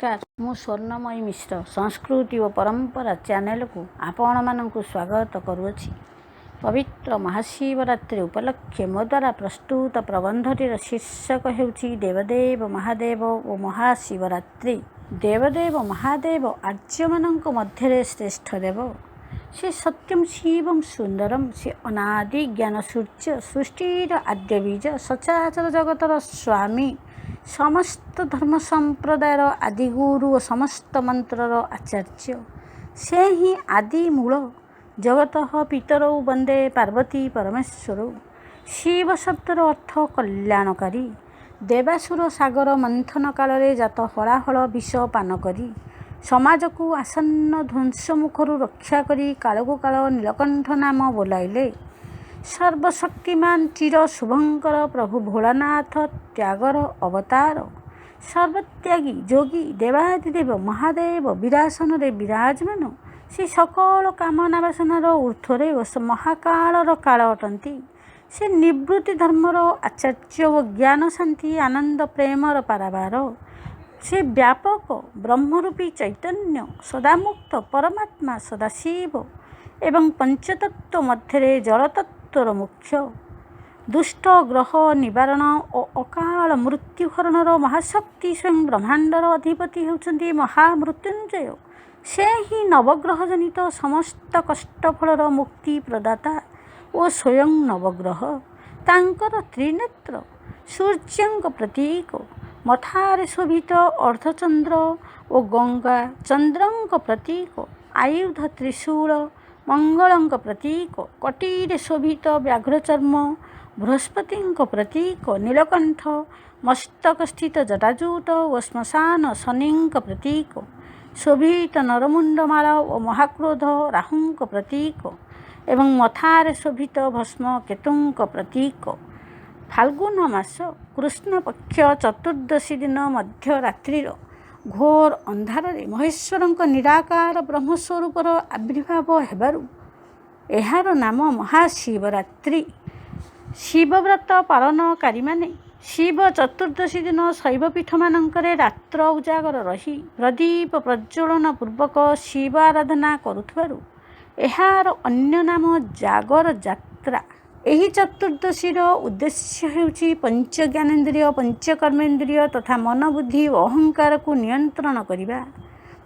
ନମସ୍କାର, ମୁଁ ସ୍ୱର୍ଣ୍ଣମୟୀ ମିଶ୍ର ସଂସ୍କୃତି ଓ ପରମ୍ପରା ଚ୍ୟାନେଲକୁ ଆପଣମାନଙ୍କୁ ସ୍ୱାଗତ କରୁଅଛି। ପବିତ୍ର ମହାଶିବରାତ୍ରି ଉପଲକ୍ଷେ ମୋ ଦ୍ୱାରା ପ୍ରସ୍ତୁତ ପ୍ରବନ୍ଧଟିର ଶୀର୍ଷକ ହେଉଛି ଦେବଦେବ ମହାଦେବ ଓ ମହାଶିବରାତ୍ରି। ଦେବଦେବ ମହାଦେବ ଆର୍ଯ୍ୟମାନଙ୍କ ମଧ୍ୟରେ ଶ୍ରେଷ୍ଠ ଦେବ। ସେ ସତ୍ୟମ ଶିବମ ସୁନ୍ଦରମ। ସେ ଅନାଦି ଜ୍ଞାନ ସୂର୍ଯ୍ୟ, ସୃଷ୍ଟିର ଆଦ୍ୟ ବୀଜ, ସଚରାଚର ଜଗତର ସ୍ୱାମୀ, ସମସ୍ତ ଧର୍ମ ସମ୍ପ୍ରଦାୟର ଆଦିଗୁରୁ ଓ ସମସ୍ତ ମନ୍ତ୍ରର ଆଚାର୍ଯ୍ୟ। ସେ ହିଁ ଆଦି ମୂଳ। ଜଗତଃ ପିତରୌ ବନ୍ଦେ ପାର୍ବତୀ ପରମେଶ୍ୱରୌ। ଶିବ ଶବ୍ଦର ଅର୍ଥ କଲ୍ୟାଣକାରୀ। ଦେବାସୁର ସାଗର ମନ୍ଥନ କାଳରେ ଜାତ ହଳାହଳ ବିଷ ପାନ କରି ସମାଜକୁ ଆସନ୍ନ ଧ୍ୱଂସମୁଖରୁ ରକ୍ଷା କରି କାଳକୁ କାଳ ନୀଳକଣ୍ଠ ନାମ ବୋଲାଇଲେ। ସର୍ବଶକ୍ତିମାନ, ଚିର ଶୁଭଙ୍କର ପ୍ରଭୁ ଭୋଳାନାଥ ତ୍ୟାଗର ଅବତାର, ସର୍ବତ୍ୟାଗୀ ଯୋଗୀ ଦେବାଧିଦେବ ମହାଦେବ ବୀରାସନରେ ବିରାଜମାନ। ସେ ସକଳ କାମନା ବାସନାର ଊର୍ଦ୍ଧ୍ୱରେ ଓ ମହାକାଳର କାଳ ଅଟନ୍ତି। ସେ ନିବୃତ୍ତି ଧର୍ମର ଆଚାର୍ଯ୍ୟ ଓ ଜ୍ଞାନ, ଶାନ୍ତି, ଆନନ୍ଦ, ପ୍ରେମର ପାରାବାର। ସେ ବ୍ୟାପକ ବ୍ରହ୍ମରୂପୀ ଚୈତନ୍ୟ, ସଦାମୁକ୍ତ ପରମାତ୍ମା ସଦାଶିବ ଏବଂ ପଞ୍ଚତତ୍ତ୍ୱ ମଧ୍ୟରେ ଜଳତତ୍ତ୍ୱର ମୁଖ୍ୟ। ଦୁଷ୍ଟ ଗ୍ରହ ନିବାରଣ ଓ ଅକାଳ ମୃତ୍ୟୁହରଣର ମହାଶକ୍ତି ସ୍ୱୟଂ ବ୍ରହ୍ମାଣ୍ଡର ଅଧିପତି ହେଉଛନ୍ତି ମହାମୃତ୍ୟୁଞ୍ଜୟ। ସେ ହିଁ ନବଗ୍ରହଜନିତ ସମସ୍ତ କଷ୍ଟଫଳର ମୁକ୍ତି ପ୍ରଦାତା ଓ ସ୍ୱୟଂ ନବଗ୍ରହ। ତାଙ୍କର ତ୍ରିନେତ୍ର ସୂର୍ଯ୍ୟଙ୍କ ପ୍ରତୀକ, ମଥାରେ ଶୋଭିତ ଅର୍ଦ୍ଧଚନ୍ଦ୍ର ଓ ଗଙ୍ଗା ଚନ୍ଦ୍ରଙ୍କ ପ୍ରତୀକ, ଆୟୁଧ ତ୍ରିଶୂଳ ମଙ୍ଗଳଙ୍କ ପ୍ରତୀକ, କଟିରେ ଶୋଭିତ ବ୍ୟାଘ୍ରଚର୍ମ ବୃହସ୍ପତିଙ୍କ ପ୍ରତୀକ, ନୀଳକଣ୍ଠ, ମସ୍ତକସ୍ଥିତ ଜଟାଜୁଟ ଓ ଶ୍ମଶାନ ଶନିଙ୍କ ପ୍ରତୀକ, ଶୋଭିତ ନରମୁଣ୍ଡମାଳ ଓ ମହାକ୍ରୋଧ ରାହୁଙ୍କ ପ୍ରତୀକ ଏବଂ ମଥାରେ ଶୋଭିତ ଭସ୍ମ କେତୁଙ୍କ ପ୍ରତୀକ। ଫାଲ୍ଗୁନ ମାସ କୃଷ୍ଣପକ୍ଷ ଚତୁର୍ଦ୍ଦଶୀ ଦିନ ମଧ୍ୟରାତ୍ରିର ଘୋର ଅନ୍ଧାରରେ ମହେଶ୍ୱରଙ୍କ ନିରାକାର ବ୍ରହ୍ମସ୍ୱରୂପର ଆବିର୍ଭାବ ହେବାରୁ ଏହାର ନାମ ମହାଶିବରାତ୍ରି। ଶିବବ୍ରତ ପାଳନକାରୀମାନେ ଶିବ ଚତୁର୍ଦ୍ଦଶୀ ଦିନ ଶୈବପୀଠମାନଙ୍କରେ ରାତ୍ର ଉଜାଗର ରହି ପ୍ରଦୀପ ପ୍ରଜ୍ୱଳନ ପୂର୍ବକ ଶିବ ଆରାଧନା କରୁଥିବାରୁ ଏହାର ଅନ୍ୟ ନାମ ଜାଗର ଯାତ୍ରା। ଏହି ଚତୁର୍ଦ୍ଦଶୀର ଉଦ୍ଦେଶ୍ୟ ହେଉଛି ପଞ୍ଚ ଜ୍ଞାନେନ୍ଦ୍ରିୟ, ପଞ୍ଚକର୍ମେନ୍ଦ୍ରିୟ ତଥା ମନ, ବୁଦ୍ଧି ଓ ଅହଙ୍କାରକୁ ନିୟନ୍ତ୍ରଣ କରିବା।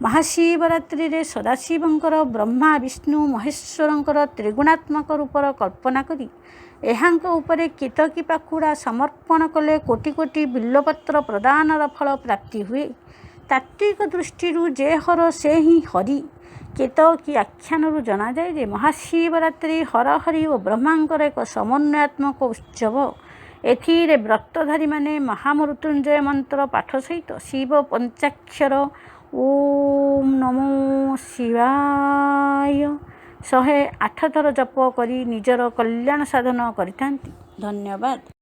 ମହାଶିବରାତ୍ରିରେ ସଦାଶିବଙ୍କର ବ୍ରହ୍ମା, ବିଷ୍ଣୁ, ମହେଶ୍ୱରଙ୍କର ତ୍ରିଗୁଣାତ୍ମକ ରୂପର କଳ୍ପନା କରି ଏହାଙ୍କ ଉପରେ କେତକୀ ପାଖୁଡ଼ା ସମର୍ପଣ କଲେ କୋଟି କୋଟି ବିଲ୍ୱପତ୍ର ପ୍ରଦାନର ଫଳ ପ୍ରାପ୍ତି ହୁଏ। ତାତ୍ତ୍ୱିକ ଦୃଷ୍ଟିରୁ ଯେ ହର ସେ ହିଁ ହରି। କେତକୀ ଆଖ୍ୟାନରୁ ଜଣାଯାଏ ଯେ ମହାଶିବରାତ୍ରି ହର, ହରି ଓ ବ୍ରହ୍ମାଙ୍କର ଏକ ସମନ୍ୱୟାତ୍ମକ ଉତ୍ସବ। ଏଥିରେ ବ୍ରତଧାରୀମାନେ ମହାମୃତ୍ୟୁଞ୍ଜୟ ମନ୍ତ୍ର ପାଠ ସହିତ ଶିବ ପଞ୍ଚାକ୍ଷର ଓମ୍ ନମୋ ଶିବାୟ 108 ଥର ଜପ କରି ନିଜର କଲ୍ୟାଣ ସାଧନ କରିଥାନ୍ତି। ଧନ୍ୟବାଦ।